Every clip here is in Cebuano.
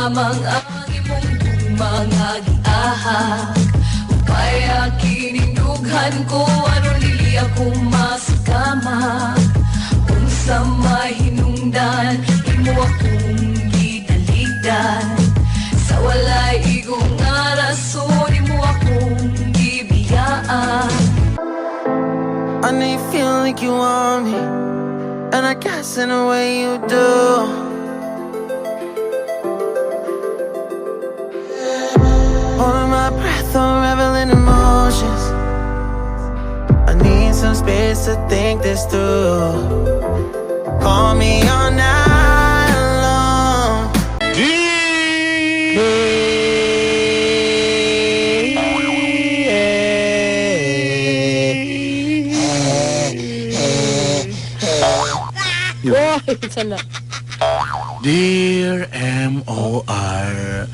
lamang ang imong mga giahak. Upaya kinindughan ko aron dili ako masakamak. Unsa mahinungdan imo akong gitalikdan. Sa walay igong nga rason imo akong gibiyaan. I know you feel like you want me, and I guess in a way you do. Holding my breath, unraveling emotions. I need some space to think this through. Call me all night long. Uy, sana. Dear M.O.R.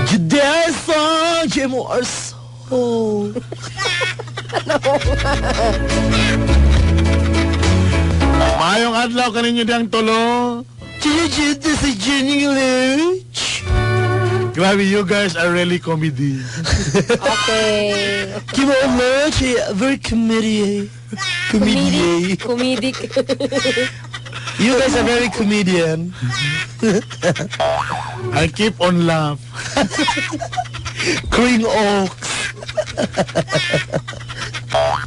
Judea song, M.O.R. soul. Mayong adlaw kaninyo diyang tulo. This is Jenny Luch. Grabe, you guys are really comedy. Okay. Kimo Luch, very comedy. Comedy. Comedic. You guys are very comedian. I keep on laugh. Kring Oaks.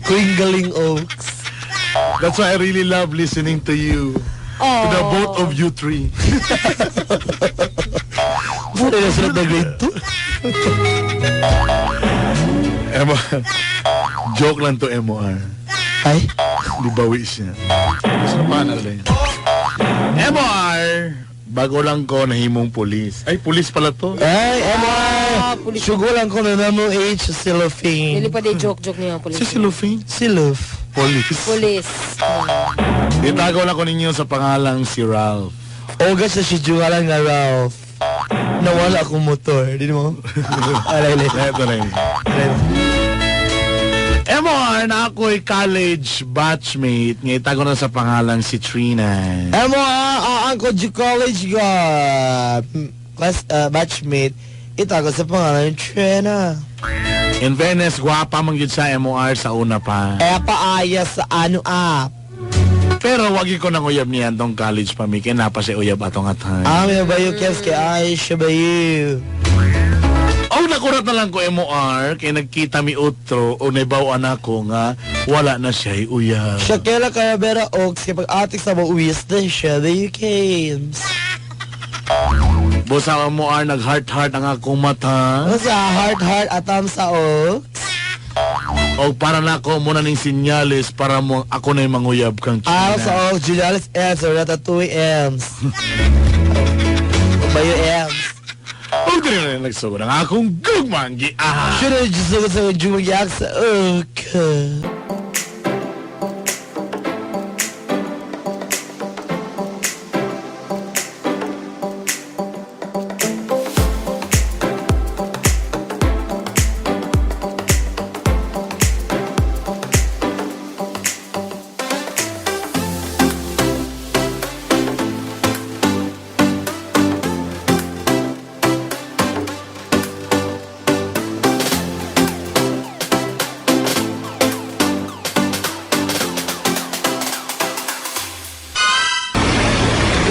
Kring Galing Oaks. That's why I really love listening to you. To the both of you three. Muna na sila na grade 2. M.O.R. Joke lang to, M.O.R. Ay? Di bawi siya. Gusto pa na rin. M.O.R. Bago lang ko nahimong pulis. Ay, pulis pala to. Ay, M.O.R. Pulis. Sugo lang ko na namo H cellophane. Dili pa di joke-joke niya pulis. Si Cellophane? Siluf. Pulis. Pulis. Itago lang ko ninyo sa pangalang si Ralph. Ogas na si Jungalan nga Ralph. Nawala akong motor. Di mo? Alay, alay. Ito na yun. M.O.R. na ako'y college batchmate. Nga itago na sa pangalang si Trina. M.O.R. Ang ko college ka. Class, batchmate. Itago sa pangalan Trina. In fairness, gwapa man gyud sa M.O.R. sa una pa. Eh, paaya sa ano ah. Pero wag ko nang uyab niya tong college pa mi kay napa siya uyab atong atay. Ah, may bayo kevs kay Aisha bayo. Oh, nakurat na lang ko M.O.R. kay nagkita mi utro o naibaw-an ako nga wala na siya uyab. Shakela Carabera Oaks kay pag-atik sa mga the siya bayo games. Busa M.O.R. nag heart heart ang akong mata. Sa heart heart atam sa Oaks. O para na ako muna ning sinyales para mo ako na manguyab kang Ah, China. sa Oaks, Julialis M's or Ratatouille M's. Bayo M's. O dili na nagsugod ang akong gugmang giaha. Should I just look sa Juliax sa Oaks?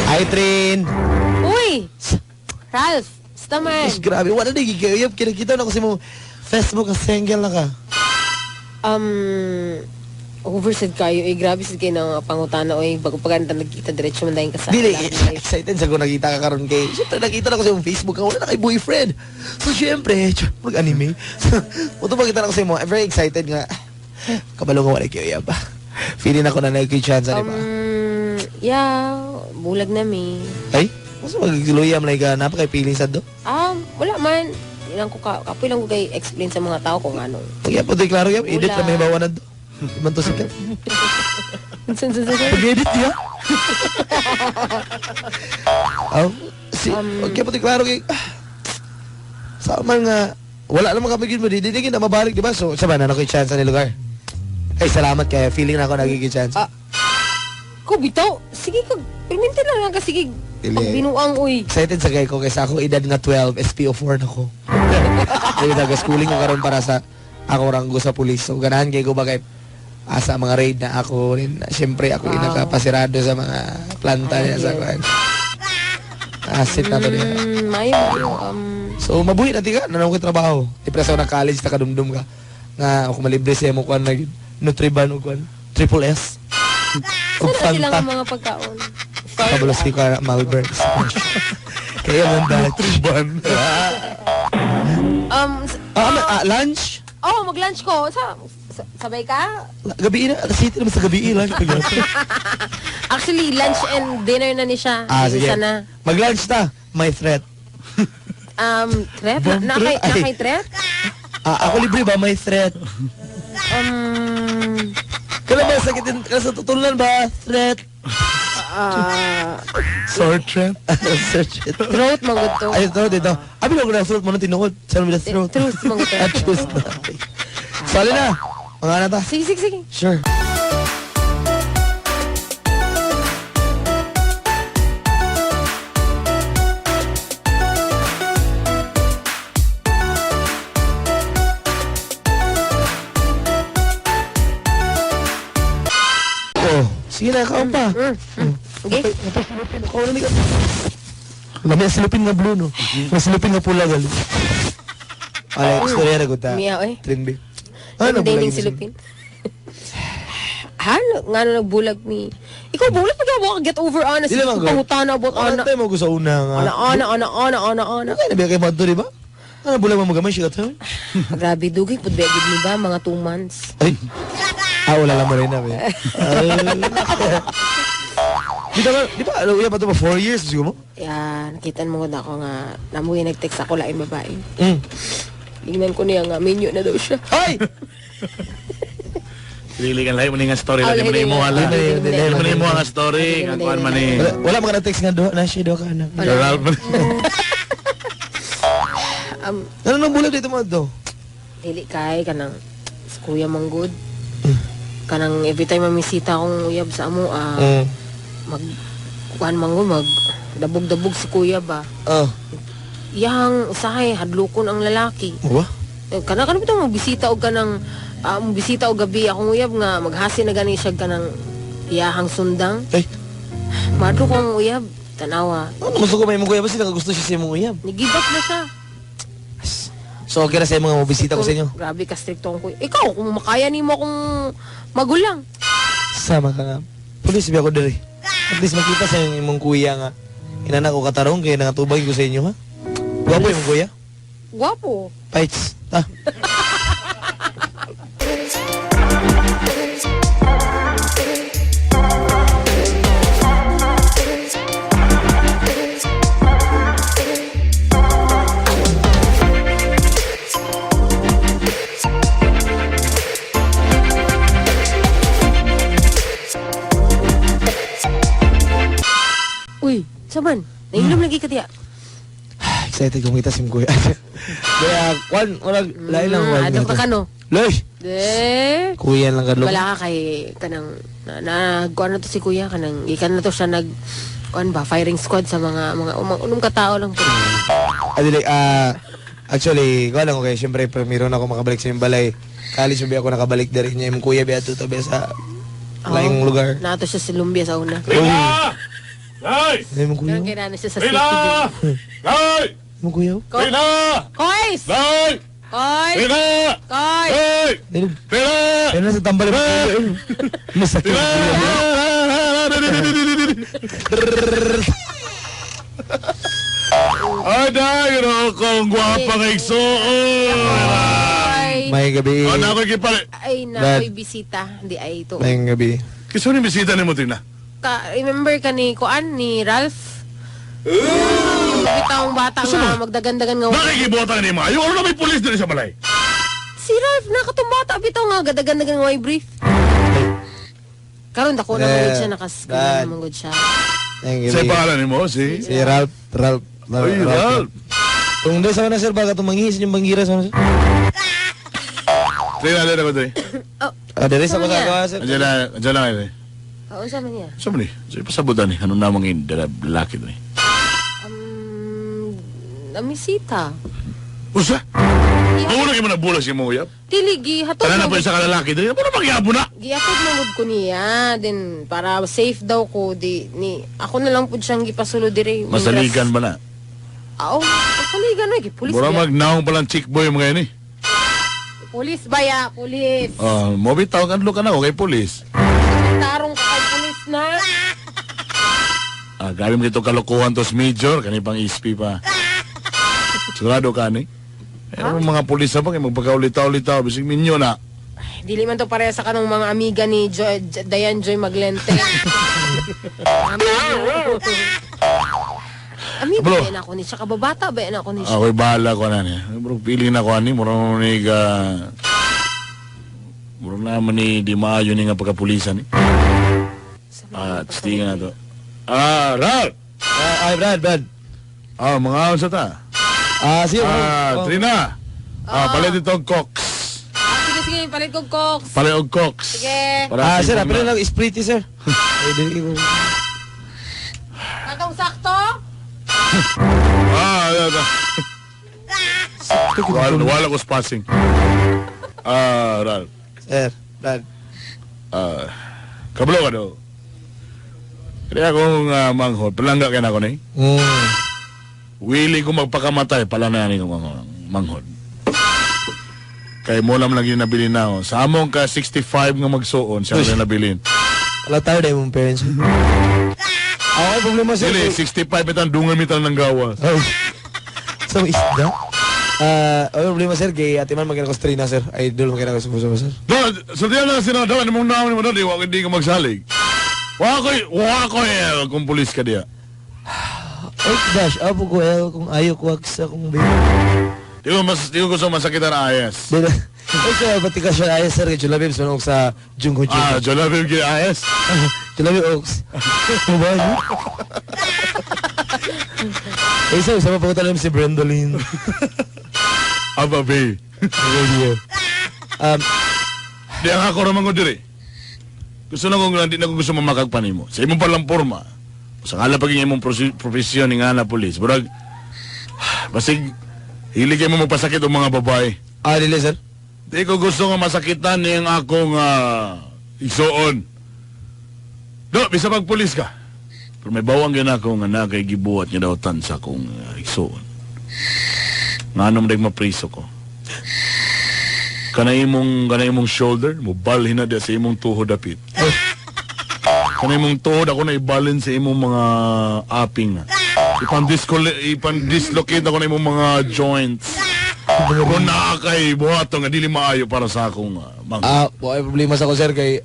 Hi, Trin. Uy! Ralph! Basta man. Mas grabe. Wala na gigayap. Kinakita na kasi mo Facebook ang single na ka. Over sad kayo. Eh, grabe sad kayo ng pangutana. Oy, bago paganda nagkita, diretso man dahil kasal. Dili, excited sa kung nakita ka karon kay. Siyempre, nakita na kasi yung Facebook ka. Wala na kay boyfriend. So, siyempre, mag-anime. So, muto makita na kasi mo. I'm very excited nga. Kabalo nga wala kayo yaba. Feeling ako na nag-chance, di ba? Yeah, bulag na mi. Ay, mas magluyam like napaka-feeling sa do. Ah, wala man. Ilang ko ka, kapoy lang ko kay explain sa mga tao kung ano. Pag po, klaro yun, edit Wala. na may bawa na do. Iman to sikat. San. Pag-edit niya. Si, okay po, klaro kay, sa mga, wala naman kami gid mo, di di na mabalik, di ba? So, sama na ako yung chance ni lugar. Ay, salamat kaya feeling na ako nagiging chance. Ah. Ko bitaw, sige ka, perminti lang lang ka, sige. Dili. Pag binuang, uy. Excited sa kay ko kaysa ako edad nga 12, SPO4 na ko. Dili taga schooling ko karon para sa ako ranggo sa pulis. So ganahan kay ko ba kay asa mga raid na ako rin. Siyempre ako Wow. inakapasirado sa mga planta niya sa kuan. Asit na to niya. Mayo, mayo. So mabuhi na tika, nanaw ko trabaho. Di pa sa na college ta kadumdum ka. Nga ako malibre siya mo kuan nag Nutriban og kuan. Triple S. Ug Saan na sila Fanta. nga mga pagkaon? Kabalos ko ka Malbert. Kaya man batch. Ban. Lunch? Oh, mag-lunch ko. Sabay ka? Gabi na, alas 7 naman sa gabi lunch. Actually, lunch and dinner na ni siya. Sige. Isa na. Mag-lunch ta. My threat. Threat? Na, Threat? na kay threat? Ako libre ba? My threat. Kailan ba sakitin? Kailan sa tutulunan ba? Threat. Sore threat. Search it. Throat, manggod to. Ay, throat dito. Abi lang ko na throat mo na tinuod. Saan mo na throat? Truth, manggod to. Truth na. Sali na. Mga na ta. Sige, sige, sige. Sure. Oh, sige na, kaon pa. Okay? Kaon na ni ka. Lami ang silupin nga blue, no? May silupin nga pula, gali. Ay, istorya na gud ta. Miyaw, eh. Trinby. Ano dating silupin? Ha? Nga na nagbulag mi. Ikaw, bulag pag ako get over ana. Dili man, go. Pangutana about Ano ana. tayo mo sa una nga? Ana, ana, ana, ana, ana, ana. Ano na kay Madto, di ba? Ano bulag mo gamay siya ka Grabe, dugay. Pud ba mo ba? Mga 2 months. Ay. Wala lang mo rin na, be. Di ba, ano, pa ito ba, 4 years, siguro mo? Yeah, nakita mo na ako nga, namuhi nag-text ako laing babae. Mm. Tingnan ko niya nga, menu na daw siya. Ay! Dili ka lahi mo ni nga story. Oh, Lahi mo na imo ala. Dili, dili, Dili mo na imo nga story. Nga kuan man ni. Wala mga na-text nga, na siya, doha ka, anak. Wala. Ralph. Ano nang bulag dito mo, do? Dili kay kanang sa kuya manggod. Kanang every time mamisita akong uyab sa amo, mag kuan manggod, mag dabog-dabog si kuya ba. Yang usahay hadlokon ang lalaki. Mo ba? Kanang kanang bitaw magbisita og kanang bisita og gabi akong uyab nga maghasi na gani siya kanang iyahang sundang. Ay, Madlo ko ang uyab, tanawa. ano gusto ko may imong kuya ba sila gusto siya sa imong uyab? Ni-give up na siya. So okay ra sa imong mga mobisita ko sa inyo. Grabe ka stricto ang kuya. Ikaw, kung makaya nimo akong magulang. Sama ka nga. Pulis biya ko diri. At least makita sa imong kuya nga. Inana ko katarong kay nangatubag ko sa inyo ha. Gwapo imong kuya? Gwapo. Fights. Ta. Uy, saman. Nailom lagi ka diya. Excited kong kita sim kuya. Kaya, kwan, wala, lain lang. Kwan, Adto ka kano? Loy! De. Kuya lang kadlok. Wala ka kay kanang nagkuan na to si kuya kanang ikan na to siya nag kuan ba firing squad sa mga unom ka tao lang po. Adili, actually, kuan lang ko kay syempre primero na ako makabalik sa imong balay. College ba ako nakabalik diri niya imong kuya biya to tabi sa laing lugar. Naato siya sa Lumbia sa una. Rina! Ay! Imong kuya. Karon kay na siya sa city. Rina! Ay! Imong kuya. Rina! Koys! Ay! Koys! Rina! Koys! Ay! Dili. Rina! Pero nasa tambal imong kuya. Masakit. Ay, dahil kong gwapa nga igsuon. Ay, May gabi. Ano ako gipali? ay nakoy bisita, hindi ay ito. May gabi. Kiso ni bisita ni mo, Trina? Ka, remember ka ni Kuan ni Ralph? Bitawng bata nga magdagandagan nga. Nakikibutan ni mo. Ayaw, ano na may pulis din sa balay? Si Ralph nakatumbata bitaw nga gadagandagan nga may brief. Karon dako na Eh, man siya nakaskul dad. na man siya. May Sa gabi. pangalan ni mo, si? Si Ralph, Ralph, Ralph. Ay, Ralph. Kung doon sa na sir, baka tumanghi sa inyong banggira sa sir. Trina, dali na ba, Trina? Oh, Dere sa Sama niya. pagkagawa sir. Andiyan na, andiyan na kayo, eh. oo, sama niya. Saan mo ni? Sa pasabutan ni? Ano namang yung lalaki ni? Namisita. Usa? Ako na kayo nabulas si mo uyab. Dili gihatod. Tara na po sa kalalaki. Dili mo na magyabo na. Gihatod man gud ko niya. Then para safe daw ko di ni ako na lang pud siyang gipasulod dire. Masaligan ba na? Oo, masaligan oy, pulis. Mura magnaong palang chick boy mga ini. Pulis ba ya? Pulis. Ah, mo bitaw kan ka na okay pulis. Tarong ka kay pulis na. Ah, grabe mo dito kalokohan tos major kani pang SP pa. Sigurado ka ni. Pero mga pulis na pa kay magpakaulitaw-litaw bisig minyo na. Ay, dili man to pareha sa kanong mga amiga ni Joy, Diane Joy Maglente. Amiga Bro. ba ako ni siya? Kababata ba ako ni siya? Ako'y bahala ko na ni. Bro, feeling na ko ani mura mo ni ga mura naman ni di maayo ni nga pagkapulisan ni. Ah, tinga na to. Ah, Ral! Ay, Brad, Brad. Ah, mga sa ta. Ah, sige. Ah, oh. Trina. Ah, palit ito og Cox. Ah, sige, sige, palit kog Cox. Palit og Cox. Sige. Para Ah, sir, simple apil na. na lang sprit eh, sir. Ay, dili ko. Katong sakto? Ah, ah, ah. Wala, wala ko passing. Ah, Ral. Sir, Brad. Ah, kabalo ka do. Kaya akong manghod, palangga kaya na ako ni. Mm. Wili ko magpakamatay, pala na ni kong manghod. Kay mo lang lagi nabilin na ako. Sa among ka 65 nga magsuon, siya na nabilin. Wala tayo dahil mong parents. Ah, okay, problema sir. Dili, 65 itang dungan mitan ng gawas. Ay. So, isda? Ah, okay, problema sir, kay ate man magkana ko sa Trina, sir. Idol magkana ko sa puso sir. Do, so diyan na sinadawan mong naon mo do, di wa hindi ka magsalig. Wa ko eh, kung pulis ka diya. Ay, dash, apo ko el kung ayaw ko sa kong baby. Di ko mas di ko gusto masakitan ang ayas. Dili. Ay, sir, pati ka siya ayos sir, kay Julabib, sunog sa Jungho Ah, Jungho. Jolabib gyud ayas. Julabib Oaks. Ano ba yun? Eh, sir, sama pa ko talaga si Brendolyn. Aba be. Radio. Di ang ako raman ko diri. Gusto na kong di na ko gusto mamakagpan nimo. Sa imong palang porma. Sa ngala paging imong profesyon ni nga na pulis. Murag basig hilig kay mo magpasakit og mga babae. Ah, dili sir. Di ko gusto nga masakitan niyang akong igsuon. Do, bisa pagpulis ka. Pero may bawang yun ako nga na kay gibuhat niya daw tan sa akong igsuon. Nga anong dag mapriso ko. Kana imong shoulder, mo balhin na diya sa imong tuhod dapit. Kana imong tuhod ako na ibalin sa imong mga aping na. Ipan-dislocate ako na imong mga joints. Kung naa kay buhato nga dili maayo para sa akong mga. Ah, wala problema sa ko sir kay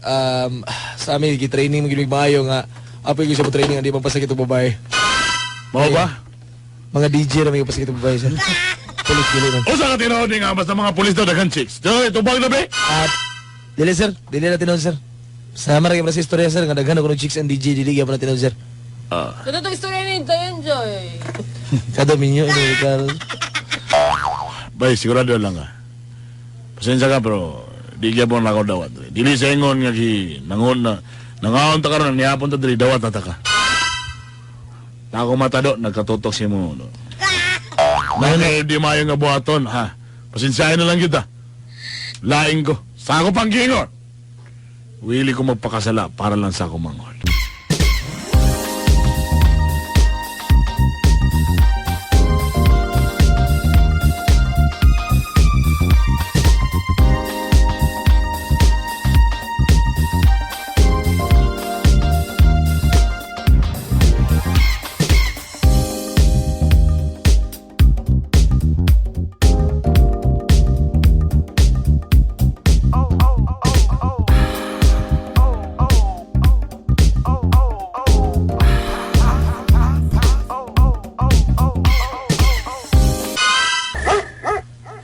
sa amin gi-training mo gid maayo nga apoy ko sa training hindi mapasakit og babae. Mao ba? Mga DJ ra may pasakit og babae sir. Pulis dili man. Usa ka tinuod ni nga basta mga pulis daw daghan chicks. Dili tubag na be. Ah, dili sir, dili na tinuod sir. Sama ra kay sa istorya sir nga daghan og chicks and DJ dili gyapon na tinuod sir. Ah, Totoo itong istorya ni Diane Joy. Kada minyo ini kal. Bay sigurado lang ka. Pasensya ka pero di gyapon na ako dawat. Dili sa ingon nga gi nangon na nangaon ta karon nihapon ta diri dawat ta ka. Na ako mata do nagkatutok si mo. No. Kay di maayo nga buhaton ha. Pasensyahin na lang kita. Laing ko. Sa ako pang giingon. Wili ko magpakasala para lang sa akong manghod.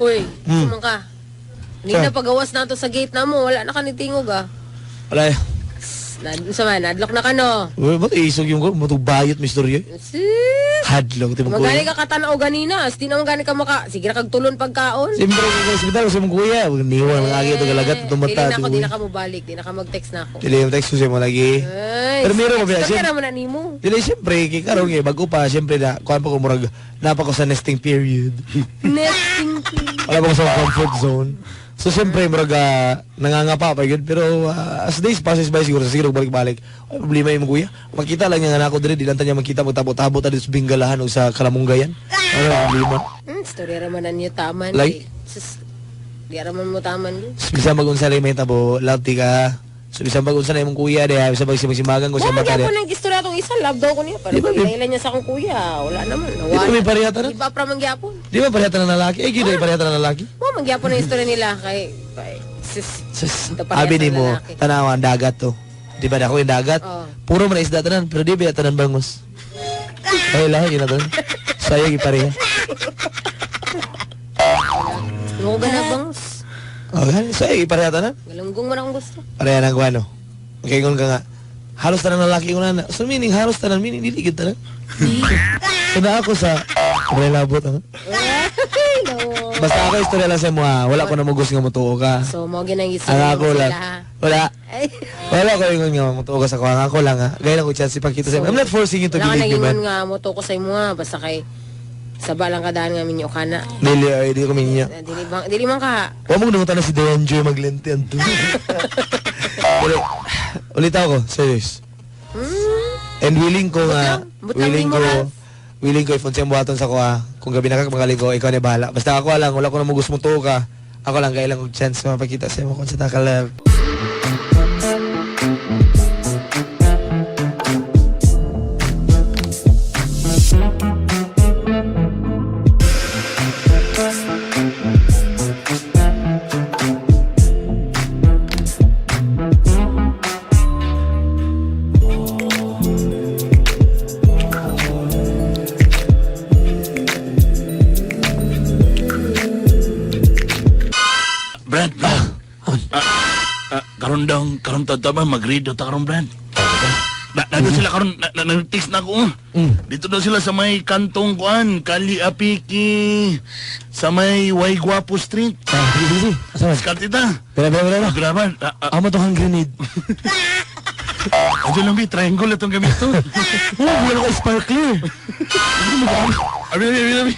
Uy, sumang ka. Hindi na pagawas na to sa gate na mo. Wala na ka ni tingog ah. Wala. Nad, sa man, nadlock na ka no. Uy, ba't isog yung ko? Matong bayot, Mr. Rie. Sis! Hadlok ti mong Magani kuya. ka katanaw ganina, as di naman gani ka maka sige ra kag tulon pagkaon. Siyempre, kung ospital, sa mong kuya. Niwang lang agi ito galagat, itong mata. Dili na ako, di na ka mobalik, di na ka mag-text na ako. Dili yung text ko sa mo lagi. Ay, Pero meron pa ba? Istorya naman na nimo. Dili, siyempre, kay karon kay bago pa, siyempre na, kuhan pa ko murag, napa ko sa nesting period. Nesting period. Wala pa ko sa comfort zone. So, siyempre, murag, nangangapa pa yun. Pero, as days passes by, siguro, siguro, balik-balik. Ay, problema yung kuya. Makita lang niya nga na ako diri, di lang ta niya makita, magtabot-tabot ta dito sa Bingalahan o sa Kalamunggayan. Ano ang problema? Istorya raman na niyo taman. Like? Eh. Sus, di raman mo taman. Yun. Bisan pag unsa may tabo, love ti ka. So, bisan pag unsa na imong kuya, diha, bisan pag simag-simagan ko Mo siya mata, magyapon diha. ang istorya atong isa, love daw ko niya. Pero Di ba, ilailan niya sa akong kuya, wala naman. Di ba may pareha tanan? Iba pra mangyapon. Di ba pareha tanan lalaki? Eh, gyud ay pareha tanan lalaki. Mo mangyapon ang istorya nila kay kay sis. Sus, Ito pareha abi tanan ni mo, lalaki. tanawa ang dagat to. Di ba dako yung dagat? Oo. Puro man na isda tanan, pero di ba tanan bangus? Ay, lahi yun na tanan. Sayo gipareha. Mo gana bangus. Oh, gani, sayo gipareha tanan. Galunggong man akong gusto. Pareha ng kuano. Okay, kung ka nga. Halos tanan lalaki ko na. So meaning halos tanan meaning dili gyud tanan. So na ako sa relabot ano. Ay, no. Basta ako istorya lang sa mo ha. Wala ko na mugos nga mutuo ka. So mo ginang Ang istorya ako mo lang. sila, ha? Wala. Ay. Wala ko ingon nga mutuo ka sa kuha. Ang Ako lang ha. Gaya lang ko chance ipakita sa I'm not forcing you to Wala ka believe me nagingon man. nga mo to ko sa imo nga basta kay saba lang kadaan nga minyo kana. Dili ay di ko minyo. Dili bang dili man ka. Wa mo nung na si Deon Joy maglente anto. Pero ulit ako, serious. And willing ko nga, But lang willing nimo, ko, Ralph. willing ko i-phone siyang buhaton sa kuha. Kung gabi na ka magaling ko, ikaw na bahala. Basta ako lang, wala ko na mo gusto mo tuo ka. Ako lang, kailang kong chance mapakita sa imo kung sa taka love. Brad, Brad. Karon daw, karon ta ba mag-read daw ta karon Brad. Na, na sila karon na, na, nag-text na ako. Dito daw sila sa may kantong kuan, Kali Apiki, sa may Way Guapo Street. Ah, sige, sige, sige. Asa man? Skart ita. Pera, pera, pera. Grabe. Amo to hang grenade. Adyo lang bi, triangle itong gamit to. Oh, wala ko sparkler. Abi abi abi abi.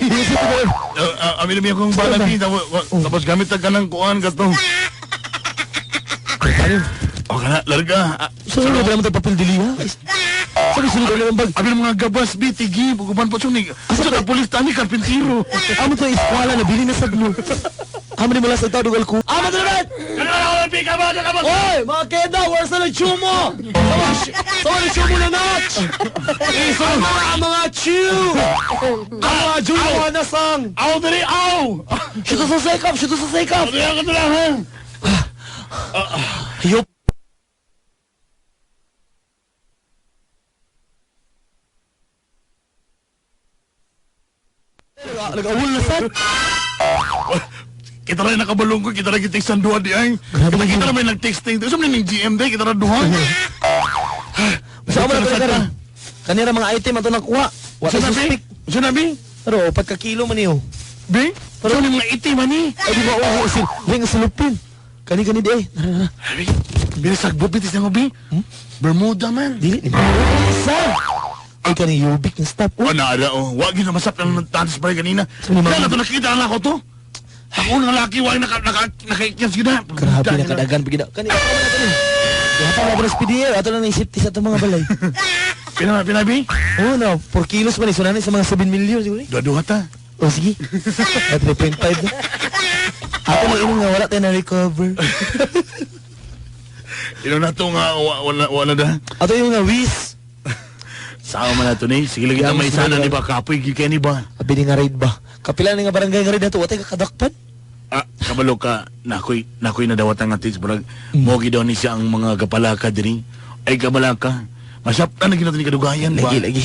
Abi abi akong bala bi tapos tapos gamit ta kanang kuan katong. O kana larga. So, ano ba naman ito papel dili ha? Sabi sunod ulit ang bag. Abi ng mga gabas bi tigi bukuban po ni. Asa ka pulis tani karpintero. Amo to eskwala na bili na sa glo. Amo ni mula sa tao dugal ko. Amo to naman! Oy, mga keda, where's na nagchumo? Sama na chumo na natch! Ang mga chew! Ang mga julo na sang! Aw diri aw. Shoot sa sekap! Shoot sa sekap! Abi ako lang ha. Yup! Nag-awol na sad! Kita rin nakabalong ko, kita rin kitik duha di ay. Grabe Kita kita rin may nag-texting. Sa ning GM day, kita rin duha. Basta mo na karon. Kanira mga item ato nakuha. Wa Sa tay nabi? suspect. Sa nabi? Pero upat ka kilo man niyo. Bi? Pero ni mga itim ani. Ay di ba oo sil. Ring sulupin. Kani kani di ay. Nara nara. Abi, bilis sagbot bitis na bi. Bermuda man. Dili ni. Sa. Ay kani yubik na stop. Oh, naala oh. Wag yun masap ng dance spray kanina. Sa ni Mama. Kaya na to nakita na ako to. Ako unang laki, wag naka naka nakaikyas gid na. Grabe na kadagan bigina. Kani kani kani. Di pa na SPDR ato lang naisip sa atong mga balay. Pina pinabi? Oh no, 4 kilos man ni sa mga 7 million siguro ni. Duha-duha ta. Oh sige. At 3.5 na. Ato lang ingon nga wala tayo na recover. Ino na to nga wala wala da. Ato yung nga wish. Sao man na to ni. Sige lagi ta may sana ni ba kapoy gyud kay ni ba. Abi ni nga raid ba? Kapila ni nga barangay nga raid nato, watay kakadakpan. Ah, kabalo ka nakoy nakoy nadawatan nga tips barag mo daw ni siya ang mga kapalaka diri. Ay kabalaka. Masap na ginato ni kadugayan ba. Lagi lagi.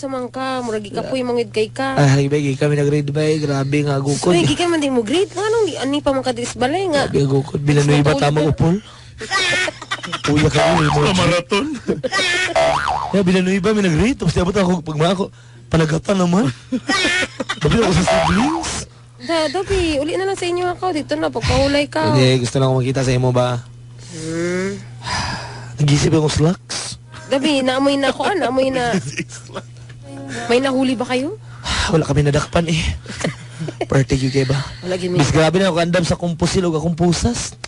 Unsa man ka, murag gikapoy mangid kay ka. Ay, bay, kami nag-grade bay. Grabe nga, gukod. Uy, gikan man di mo grade. Nganong ani pa man ka diris balay nga. Grabe nga gukod. Bilanoy ba tama upol? Uya ka yun, Sa marathon. Ya, bilanoy ba, may nag-grade. Tapos di abot ako, pag mga ako, panagatan naman. Gabi ako sa siblings. Da, Dobby, uli na lang sa inyo ako. Dito na, pagpahulay ka. Hindi, gusto lang ako makita sa imo ba? Nag-isip akong slacks. Dobby, naamoy na ako. Naamoy na. May nahuli ba kayo? Wala kami nadakpan eh. Parte yun kay ba? Wala gyud may. Mas grabe na ako andam sa kumpusil o akong pusas.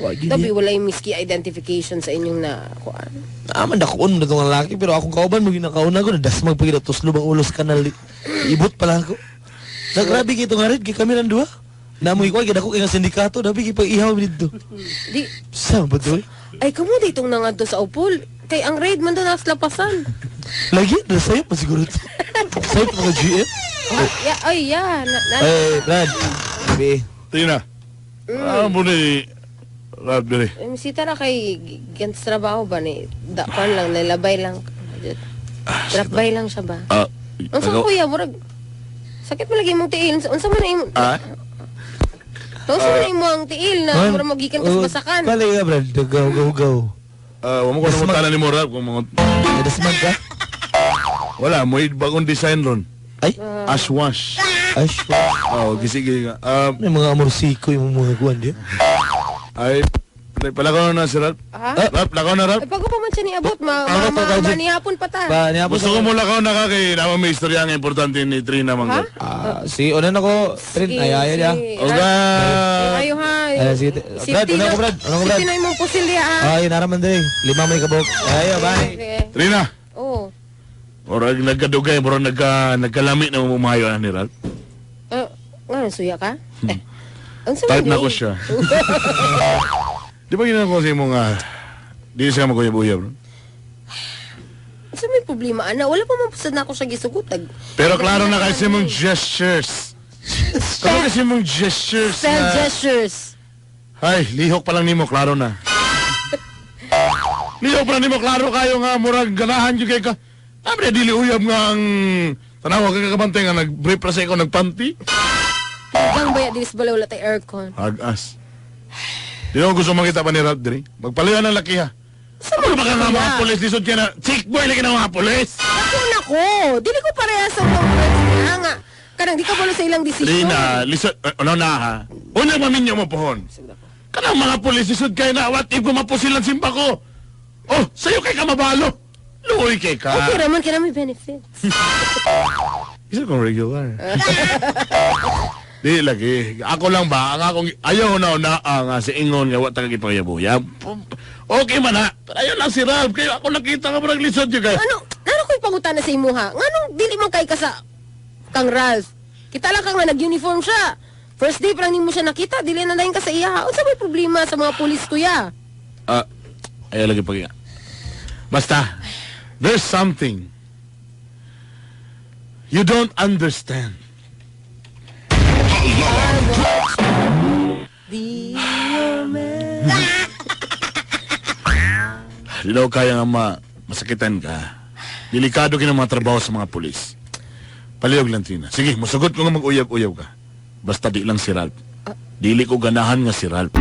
Wag yun Dobby, eh. wala yung miski identification sa inyong na kuan. Naman dakuon mo na itong lalaki pero akong kauban mo ginakauna ko nadasmag pag tuslo bang ulos kanal. Ibot pala ako. Na grabe kay itong harid kay kami lang duha. Namoy ko kay dako kay nga sindikato dabi kay pag-ihaw dito. Di, Sa ba to? ay kamo ditong nangadto sa Upol. Kay ang raid man doon nasa lapasan. Lagi na sayo pa siguro to. Sayo pa mga GM. Ah, ya, ay, ya. Na, na, Ay, Brad. Grabe. Tina. Ah, muna Ralph diri. Eh, misita ra kay gans trabaho ba ni da kuan lang nilabay lang. Drop by lang siya ba? Ah, Unsa kuya murag sakit man lagi imong tiil. Unsa man na imo? Ah? Unsa man na imo ang tiil na murag magikan ka sa basakan? Pala ka, Brad. Gaw, gaw, gaw. Ah, wa mo ko nang tanan ni mo Ralph kung mga Nadasmag ka? wala mo bagong design ron. Ay? Ashwash. Ay, sure. Oh, gisige nga. May mga amorsiko yung mga kuwan di. Ay palakaw na si Ralph. Ha? Ralph, lakaw na Ralph. Ay, pag pa man siya niabot, ma, ma, Ano, ma, tawag ma, dyan? nihapon pa ta. Ba, niya po Gusto ko mo lakaw na ka kay naman may istorya nga importante ni Trina Ha? Manggot. Ah, si, una na ko. Trin, Sige, ay, ay, ay. sige. Oga. Ayo ha. Ay, sige. Brad, una ko, Brad. Una ko, Brad. Safety na imong pusil diha. ah. Ay, naraman din. Lima may kabok. Ayo, bye. Sige. Trina. Oo. Murag nagkadugay, murag nagkalami na umumayo ni Ralph. Ah, nga suya ka? Eh. Unsa man Type na yun? ko siya. Di ba ginagawa sa imo nga di siya maguyab-uyab? No? Unsa may problema ana? Wala pa man sad na ako siya gisugot. Pero klaro na kasi mong gestures. Klaro kasi mong gestures Send na... gestures. Ay, lihok pa lang nimo, klaro na. Lihok pa lang nimo, klaro kayo nga, murag ganahan yun kay ka. Sabi na, dili uyab nga ang... Tanawa ka kakabantay nga, nag-brief ra sa ikaw, nagpanty. Hanggang baya dilis bala wala tay aircon. Hagas. Di na ako gusto makita pa ni Ralph diri. Magpalayo ng laki ha. Sa Ano ba ka nga mga polis? Lisod ka na. Chick boy, lagi na mga polis. Ako na ko. Dili ko pareha sa mga friends niya nga. Kanang di ka balo sa ilang desisyon. Rina, lisod, ano na ha? Una maminyo mo pohon. Kanang mga polis, lisod kayo na. What if gumapusil ang simba ko? Oh, sa'yo kay kamabalo. Luoy kay ka. Okay raman kay may benefits. Isa kong regular. Di lagi. Ako lang ba? Ang akong, ayaw na na ang si Ingon nga wa ta kagipangayabuyab. Okay man ha. Pero ayaw lang si Ralph. Kayo ako nakita nga murag lisod yun kayo. Ano, ano ko'y pangutana sa imuha? Nganong dili man kay ka sa kang Ralph? Kita lang ka nga nag-uniform siya. First day pa lang nimo siya nakita, dili na lain ka sa iya. Unsa may problema sa mga pulis kuya? Ah, ayaw lagi pag Basta, there's something you don't understand. Di daw kaya nga masakitan ka. Delikado ka ng mga trabaho sa mga pulis. Palihog lang, Trina. Sige, musugot ko nga mag-uyab-uyab ka. Basta di lang si Ralph. Dili ko ganahan nga si Ralph.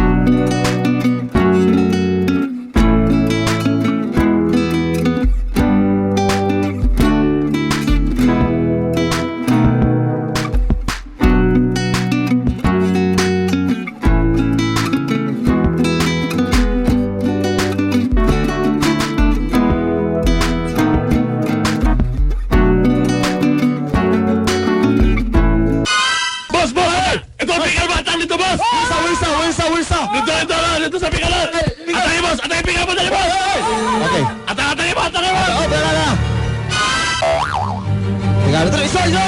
Boss, boss! Ito ang pikal batang dito, boss! Where's sa, where's sa? Dito, dito, dito sa pikalan! Atay, boss! Atay, pikal boss! Atay, boss! Okay. Atay, atay, boss! Atay, boss! Oh, tara na. Teka, ito, isa, isa.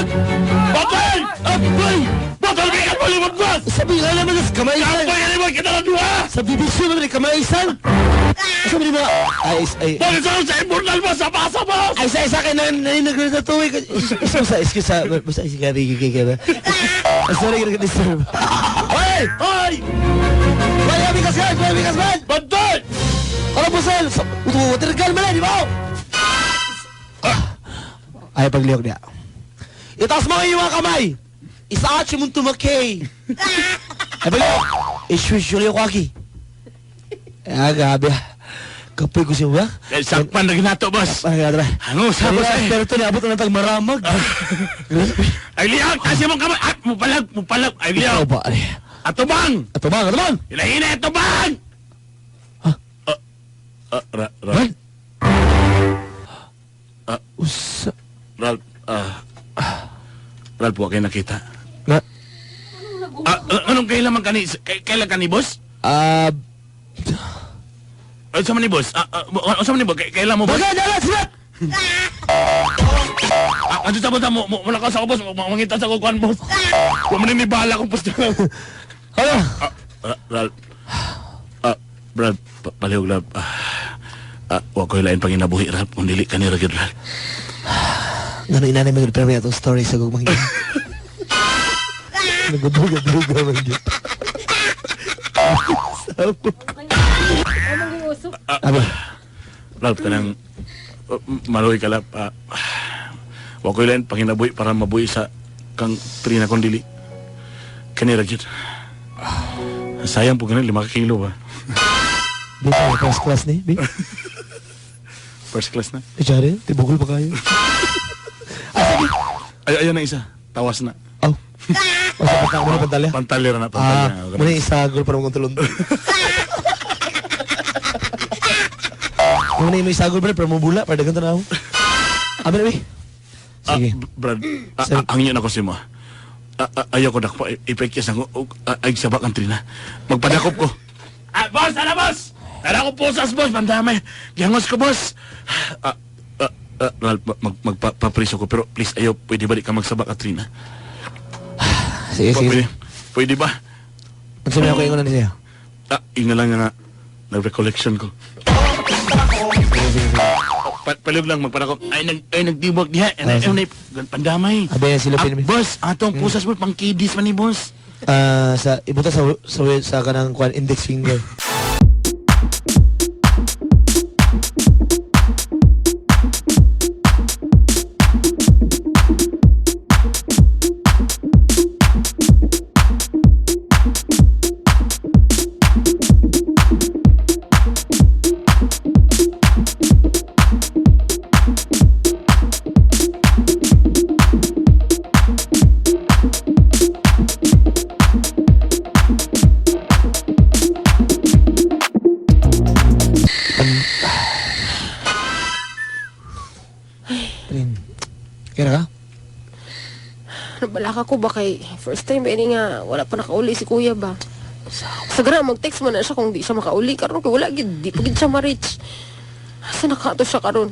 Batay! Abay! Batay, pikal mo, limot, boss! Sabi nga naman sa kamay. Kapoy, kalimot, kita na duha! Sa BBC naman eh, kamay isan. Sabi ni mga, ay, ay, Boss, isa sa immortal, boss! Sa pasa, boss! ay, sa isa kay na na to eh. Isa sa excuse sa basta excuse ka kay kay. Sorry kay disturb. Hoy! Hoy! Hoy, abi kas man, abi kas man. Bantay! Ano po sel? Uto, tergal man di ba? Ay paglihok niya. Itaas mo ang iyong mga kamay. Isaat siya mong tumakay. Ay paglihok. Ishushuli ko aki. Ah, grabe. Kapoy ko siya ba? Eh, sakpan na ginato, boss. Ay, grabe. Ano, sa boss eh. Pero ito, niabot na tag maramag. Grabe. Ay, lihok, taas mo kamay. At, mupalag, mupalag. Ay, Ikaw lihok. ba? Ay. Atubang! Atubang, atubang! Hinahina, atubang! Ha? Ah, ra, ra, Brad? Ah. Usa. Ralph, Ralph, wa kayo nakita. Na, Anong kailan man kani, kailan kani, boss? ah, Unsa man ni boss? Unsa man ni boss? Kailan mo, boss? Baga, dala, silat! Ano sa boss? Mo, mo, mula ka sa ko, boss. Mangita sa ko, kuan, boss. Wa man ni bala kong boss. Ano? Ralph. Brad, palihog, Ralph. Wa ko'y lain panginabuhi, Ralph. Kung dili ka ni Ragid, Ralph. Ngano inanay mo pero may atong story sa gugmang yun. Nagabuga-buga man yun. Anong giusok? Abi, Ralph, kanang maluoy ka, Ralph. Wa ko'y lain panginabuhi para mabuhi sa kang Trina kong dili. Kani Ragid. Sayang po ganun, 5 kilo ba? Bi, sa first class ni, bi. First class na. Eh, Jare, tibukol pa kayo. Ah, sige. Ay, ayun na isa. Tawas na. Oh. O sa pagka mo na pantalya? Pantalya na, pantalya. Ah, muna yung isagol para magong. Muna yung isagol pa para mabula, para dagan tanaw. Abi na, bi. Sige. Brad, ang inyo na ko si mo. Ayaw ko dakpo, ipekis ako, ay sabak ang Trina. Magpadakop ko. Boss, ana boss! Ana ko pusas, boss, pandamay. Gihangos ko, boss. Ralph, magpapriso ko, pero please, ayaw, pwede ba di ka magsabak, Trina? Sige, sige. Pwede ba? Ang sabi ako ingon na niya. Yun na lang nga, na-recollection ko. Sige, sige, sige. Palib lang, magpadakop. Ay, nagtibok diha. Ay, ay, pandamay. Abi, sila pinami. Boss, atong pusas, boss, pang kidis man ni, boss. Sa ibuta sa kanang kwan index finger. Trin. Kaya ka? Nabalaka ko ba kay first time ba ini nga wala pa nakauli si kuya ba? Sa gara mag-text man na siya kung di siya makauli karon kay wala gid di pa gid siya ma-reach. Asa nakato siya karon?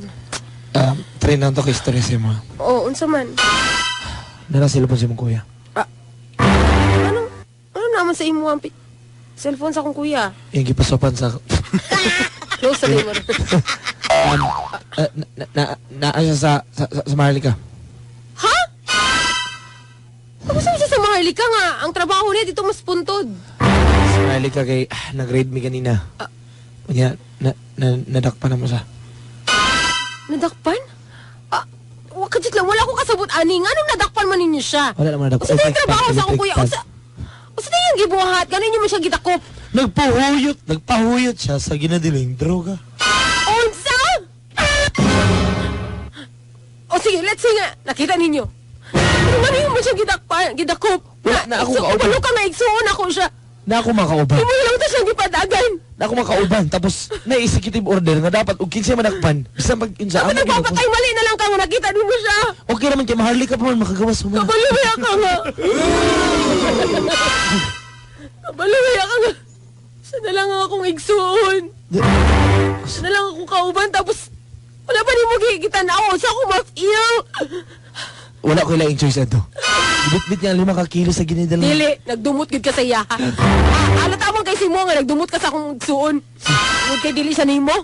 Trin, nanto kay story sa mo. Oh, unsa man? Nara cellphone sa imong kuya. Anong ano naman sa imo ang cellphone sa akong kuya? Yung gipasopan sa Close sa mo. Na siya sa Maharlika. Ha? Tapos siya sa Maharlika nga. Ang trabaho niya dito mas puntod. Sa Maharlika kay nag-raid mi kanina. Unya na, na nadakpan na mo siya. Nadakpan? Kadit lang, wala akong kasabot ani. Nga nung nadakpan man ninyo siya? Wala naman nadakpan. Usa yung trabaho sa akong kuya. Usa yung gibuhat. Ganun niyo man siya gitakop. Nagpahuyot siya sa ginadiling droga. Unsa? O sige, let's say nga, nakita ninyo. Pero nga ninyo mo siya gidakpan, gidakop. Wala na ako kauban. Kabalo ka nga, igsuon ako siya. Na ako makauban. Imo lang ta siyang gipadagan. Na ako makauban. Tapos, na-executive order nga dapat, og kinsa manakpan. Bisan pag yun sa Dapat amo, nagpapatay, mali na lang ka nga, nakita nimo siya. Okay naman kay Maharlika pa man, makagawas mo man. Kabalo ka nga. Kabalo ka nga. Siya na lang ang akong igsuon. Siya na lang akong kauban, tapos wala pa nimo gitanaw sa akong ma-feel. Wala ko ilaing choice ato. Bitbit niya 5 ka kilo sa ginidala. Dili, nagdumot gid ka sa iya. Alata mo kay Simo nga nagdumot ka sa akong igsuon. Tungod kay dili siya nimo.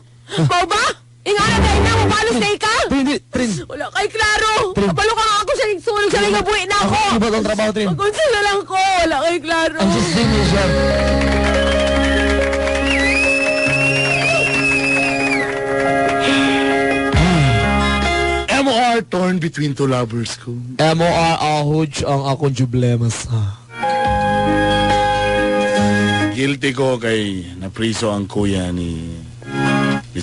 Mao ba? Ingana dahil na mo balos na ka. Trin, Trin. Wala kay klaro. Trin. Kabalo ka nga ako sa igsuon, sa nga buhi na ako. Ako iba tong trabaho, Trin. Magunsa na lang ko, wala kay klaro. I'm just doing your job. Emo MOR torn between two lovers ko. MOR ahoj ang akong problema sa. Guilty ko kay napriso ang kuya ni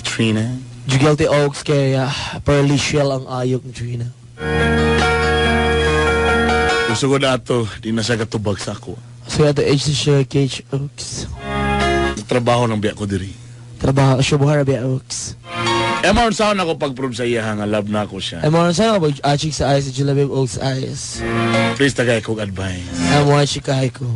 Trina. Guilty Oaks kay Pearly Shell ang ayok ni Trina. Usugod ato, di na siya katubag sa ako. So at the age na siya, Cage Oaks. Trabaho ng biya ko diri. Trabaho, siya buhara biya Oaks. MR saan ako pag-prove sa iya nga love na ako siya. MOR saan ako pag-achik sa eyes, sa Julabi Oaks eyes. Please tagay kog advice. MOR chikahay ko.